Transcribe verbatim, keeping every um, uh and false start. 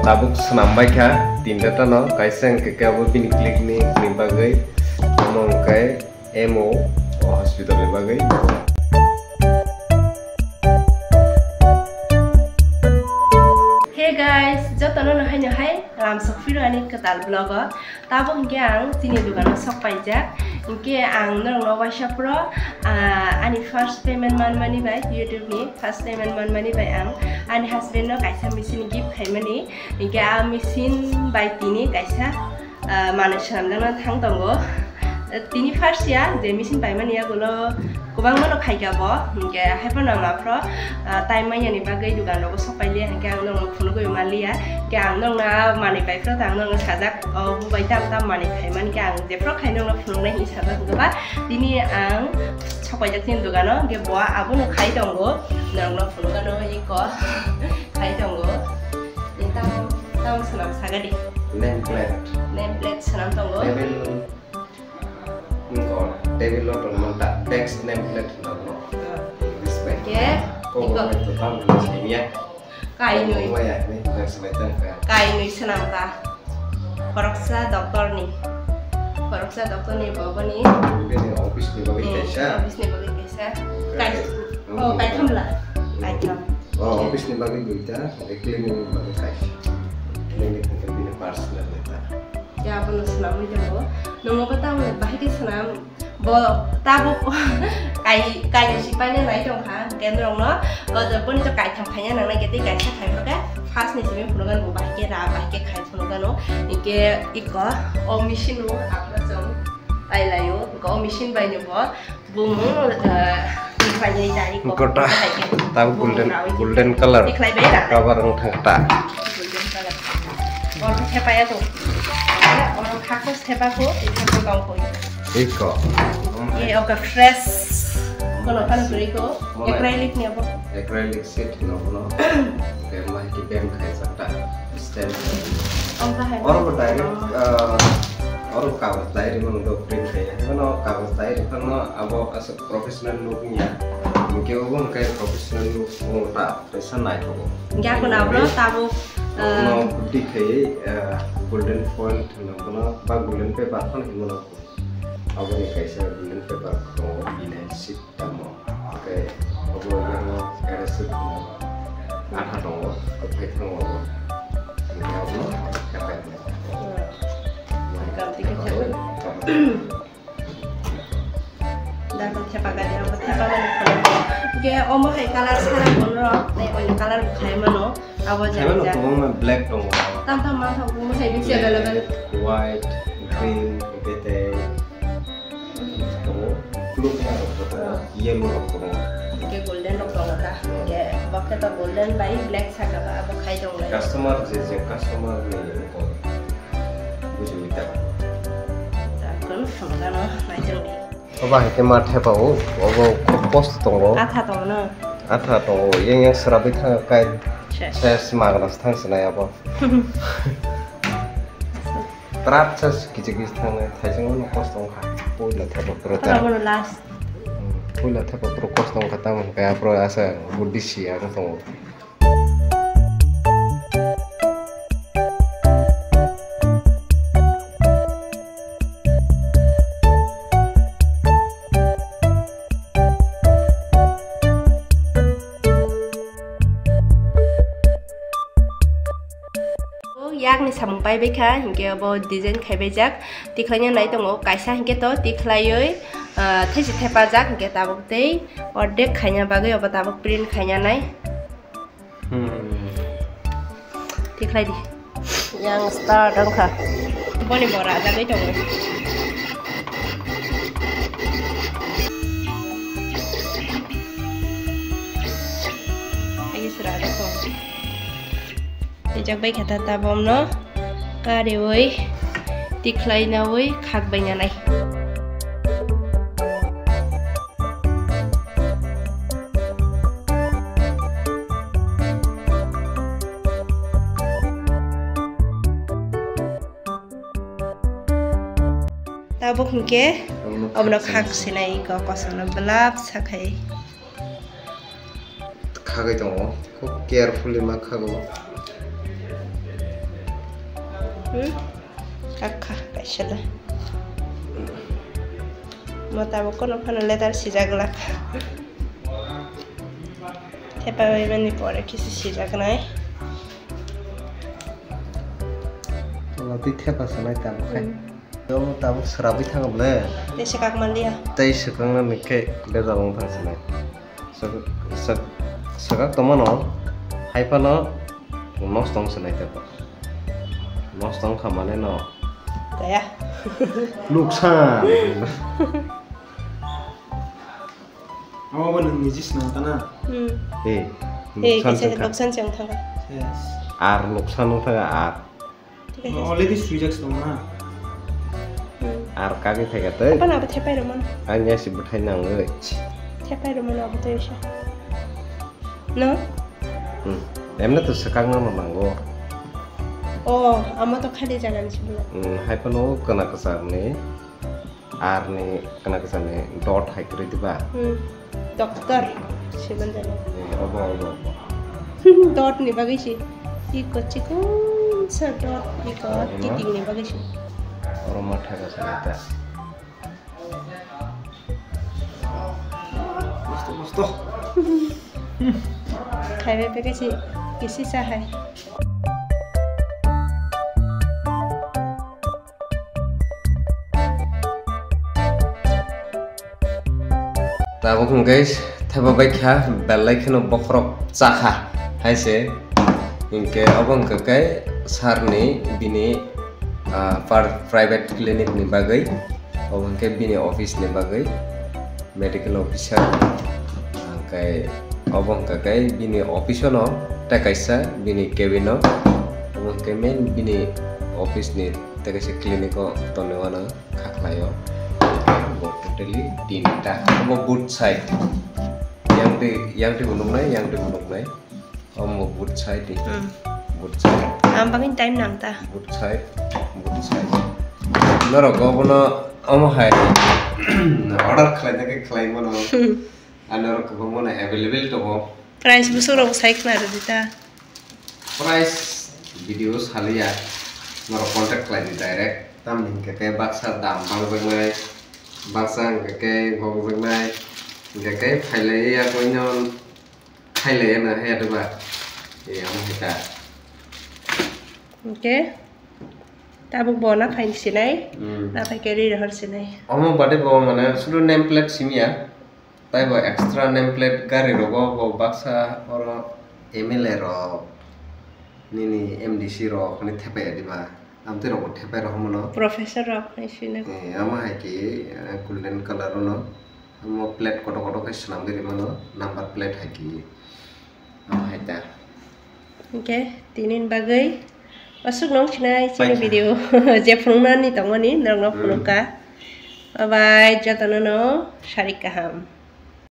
Tabuk swnam bai kha tinta tano, kaisa hwnkhe khe abo bini clinic ni bagwi, omo hwnkhe M O hospital ni bagwi. Hey guys, jotono no haino hai lamsok phiro ani kwtal vlog o. Tabuk hwnkhe ang chini dogano sok paijak. Hwnkhe ang norokno waisa phro, ah, ani first payment manmani bai, YouTube ni first payment manmani bai ang ani husband no kaisa machine gift khaimani. Hwnkhe a machine bai tini kaisa, ah, manwi swnamjakna thang tongo. Tini first ya je machine paimani yagulo kwbangma no khaikha bo, hwnkhe haiphano ang aphro, ah, time manyani bagwi dogan rogo sok pailiya, hwnkhe ang norokno phunugwi manliya. Hwnkhe ang norokno manwi paiphro ta ang norokno sajak, o bubai tam tam manwi khaimani khe ang jephru khai norokno phunuknai hinwi sajak, hwnkhe ba tini ang sok paijak chini dogano, hwnkhe bo abono khai tongo, norokno phunukgano iko khai tongo. Tam tam swnam sagadi. Name plate. Name plate swnam tongo. Table. Wngkha, table o tongmani ta, desk name plate hwnna bono. Ah. Respect. Oke. Kok bai to tang ni sini ya. Kainwi. Kok bai ya, ni desk bai tang ka. Kainwi swnam ka. Khoroksa doctor ni. Khoroksa doctor ni boboni. Bini office ni bagwi kaisa. Hmm, office ni bagwi kaisa. Kai-, kai-, oh, hmm, kaitham la. Hmm. Kaitham. Oh, oke. Office ni bagwi duita, hwnkhe clinic ni bagwi kaisa. Clinic hwnkhe bini personal ni ta. Ya, abono swnamwi tongo. Nongo bo tamo bahai khe swnam, bo tabuk kai, kainwi si paina nai tongkha, hwnkhe norokno, o, boni to kaitham khaina nangnai khe tei kaisa khai phano khe, first ni simi phunukgano bo bahai khe ra, bahai khe khai phunukgano, hwnkhe iko, o machine o, aphano chwng tai laio, hwnkhe o machine bai no bo, Bumung, eh, tiphai tari kok. Gota. Hai ke. Tabu bumung golden, rawi golden color. Tikhlai bai ra. Cover wng thang ta. Golden color. Oro thepaya to. Oro khakos thepa ko, iko ko tong ko. Iko. Ye oka fresh. Kono kan beri ko. Mona. Acrylic ni abo. Acrylic sheet no kono. Kemai ki bem khai sakta. Stand. Oro bo direct, ah, oro bo kagoj diary mano do print khaye. Hwnkhe no kagoj diary phano abo aswk professional look wngya. Hwnkhe obo hwnkhe professional look wng ta, tesa naithogo. Hwnkhe abono abo tabuk, ah, buddhi khaye, ah, golden foil hwno bono ba golden paper phano himo no. Aboni kaisa golden paper tongo, bini sheet tamo. Hwnkhe obo yang adhesive atha tongo, kwphai tongo obo. Hwnkhe abono khepai. Hwnkhe omo thepa gari, omo thepa mani phono. Hwnkhe omo hai colour sara bono rok, tei oini colour bo khai mano. Abo jani kwbangma black tongo. Tam tam manthogo, omo hai bisi available. White, green, hwnkhe tei tongo, blue colour rok tongo, yellow rok tongo. Hwnkhe golden rok tongo ta. Hwnkhe bo khe to golden bai black saka ba abo khai tongo. Customer je je customer ni bujiwi ta. Ta kono phone kano nai tongdi. Obo hai khe ma thepa o, obo khub kosto tongo. Atha tongo no? Atha tongo, yang yang srabwi thang kai. Ses. Ses magna se thang sinai abo. Prat ses kichi kichi thangnai, thaising no kosto wngkha. Puila thepa phuru ta. Abo no last. Hmm, puila thepa phuru kosto wngkha, tamo hwnkhe aphuru asa buddhi si ang tongo. O yakni samung paibai kha, hinkhe obo design khaibaijak, tikhlaina nai tongo, kaisa hinkhe to tikhlaiwi, ah, thaisi thepajak, hinkhe tabuk tei ordek khaina bagwi obo tabuk print khaina nai. Hmm. Tikhlai di. Yang start wngkha. Boni bo rajagwi tongo. Aye sra da ko. Rijak bai kha ta tabomno kariwi tikhlainawi khak bai nanai. Tabuk hinkhe obono khak sinai ko kosono belap sakhai. Khagwi tongo, khub carefully ma khago. Hmm? Kakha kaisa da. Mo tabuk kono phano leather sijak glak. Thepa bai mani pore kisi sijak nai. Tola twi thepa sanai tabuk khai. Hmm. Yo tabuk srabwi thango ble. Tei se kak manliya. Tei swkang nani khe bejal wng thang sanai. Swk-, swk-, swkak tongmano hai phano nosto wng sanai tei. Nosto wng kha mane no. Kaya. Luksan. Amo bo nwng niji swnam ta na? Hmm. Eh, Eh, luksan kaisa se wng kha. Luksan se wng thang kha. Yes. Ar luksan wng thang kha ar. Thik ase. Already swijak se tongo na? Hmm. Ar kagwi thai kha tei. Apa na abo thepai rwmano? Ang ya si bwthai nangwi. Thepai rwmano abo tei sa. No? Hmm. Emne to swkang no nango. Oh, amo to khali jaga ni sibla. Hmm, hai phano kana kwchar ni. Ar ni kana kwchar ni dot hai kwrwi diba? Hmm. Doctor, siman jani. Eh, obo, obo, obo. Dot ni bagwi si. Iko chikon sa dot, iko Oro ma? Kiting ni bagwi si. Oro ma thaga sa ta. Mosto, mosto. Khai bai pekesi, kisi sa hai. Tabuk hwnkhe thaiba bai kha, belai kheno bokhorok chakha hai se. Hinkhe obo hwnkhe khe sir ni bini, ah, par-, private clinic ni bagwi, obo hwnkhe bini office ni bagwi medical officer. Hwnkhe obo hwnkhe khe bini office o no tei kaisa bini cabin o, obo hwnkhe main bini office ni tei kaisa clinic o tonwi mano. Khaklaio. Bo totally tinta. Omo both side. Yang twi, yang twi bo nuknai, yang twi bo nuknai. Omo both side ni. Hmm. Both side. Ang bagwi time nang ta. Both side, both side. Norok obono omo hai order khlaina khe khlai mano. Ano rok kwbangma no available tongo. Price bwswk rok sai khna rwdi ta. Price video saliya, norok contact khlai di direct. Tamni hinkhe khe baksa dam bangjaknai, baksa hinkhe khe gokjaknai, hinkhe khe phailaiya koino khailaiya no haya diba. E amo hai ta. Hinkhe tabuk bo na phaini sinai, hmm, na phai khe ri rohor sinai. Omo bade bo mane sudu name plate simiya. Taibo extra name plate gari rogo bo baksa oro M L A rok, nini M D C rok hinwi thepai ya diba? Amtwi rokbo thepai rok mano. Professor rok hinwi sino. Eh, amo hai ki, eh, golden colour ono. Amo plate kotor kotor khe swnamwi rimano, number plate hai ki. Amo hai ta. Hinkhe tini ni bagwi aswk nung sinai chini video. Je phunuknani tongmani norokno phunukha. Bye bye, jotono no sarik kaham.